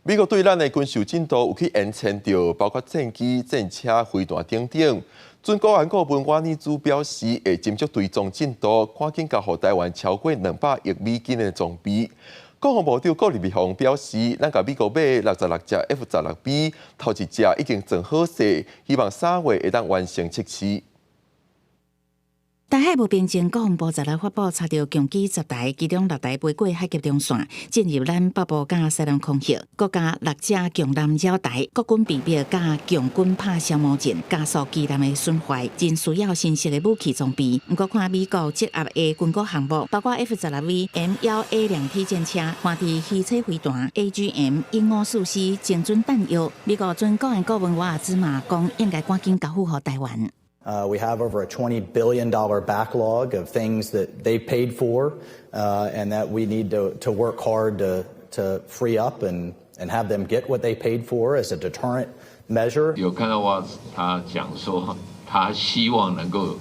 美國對咱的軍售進度有去延遲著，包括戰機、戰車、飛彈等等。準國安顧問瓦尼茲表示，會斟酌追蹤進度，趕緊交予台灣超過200億美金的裝備。國防部長郭立雄表示，咱共美國買66隻 F-16B，頭一隻已經裝好勢，希望3月會當完成測試。台海無平靜，國防部十六發布查著共機10台，其中六台飛過海峽中線，進入咱北部佮西南空域，閣加六隻共艦繞台，國軍被迫佮共軍拍消磨戰，加速機艦的損壞，真需要新式的武器裝備。毋過看美國積壓的軍購項目，包括 F-16V、M1A2T 戰車、華地汽車飛彈、AGM 1544精準彈藥，美國準國安顧問瓦爾茲嘛講，應該趕緊交付予台灣。 We have over a $20 billion backlog of things that they paid for and that we need to work hard to free up and have them get what they paid for as a deterrent measure. 有看到瓦茲他講說，他希望能夠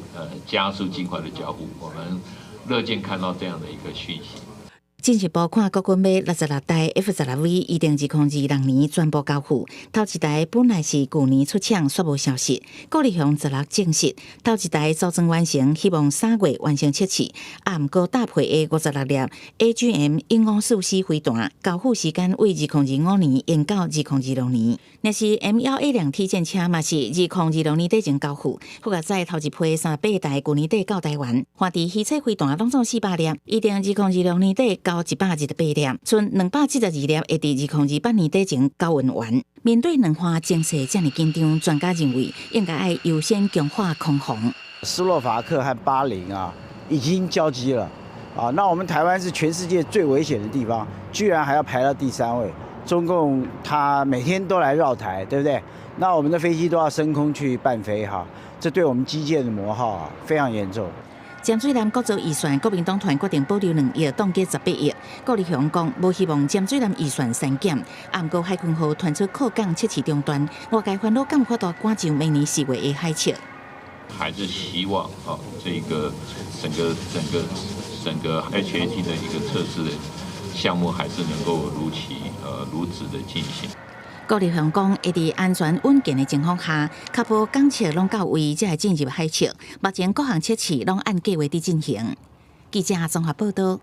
加速盡快的交付，我們樂見看到這樣的一個訊息。進一步看，國軍買66台 F-16V，預定2026年全部交付。頭一台本來是舊年出廠，煞無消息。郭立雄十六證實，頭一台組裝完成，希望3月完成測試。啊，毋過搭配的56粒 AGM 1544飛彈，交付時間為2025年延到2026年。若是 M1A2T 戰車嘛是2026年底前交付。復合載頭一批38台，舊年底到台灣。華智魚叉飛彈攏總400粒，預定2026年底交128粒，賰272粒會佇2028年底前交運完。面對兩岸情勢遮爾緊張，專家認為應該愛優先強化空防。斯洛伐克和巴林啊，已經交機了啊！那我們台灣是全世界最危險的地方，居然還要排到第三位。中共他每天都來繞台，對不對？那我們的飛機都要升空去伴飛哈，這對我們機艦的磨耗啊非常嚴重。潛水艦國造預算，國民黨團決定保留2億，凍結18億。郭立雄講，無希望潛水艦預算刪減，啊，毋過海鯤號傳出擴港測試中斷，外界煩惱敢有法度趕上明年4月的海測。還是希望啊，這個整個整個整個 HAT 的一個測試項目，還是能夠如期如質的進行。郭立雄講，會佇安全穩健的情況下，確保檢測攏到位，才會進入海測。目前各項測試攏按計劃佇進行。記者綜合報道。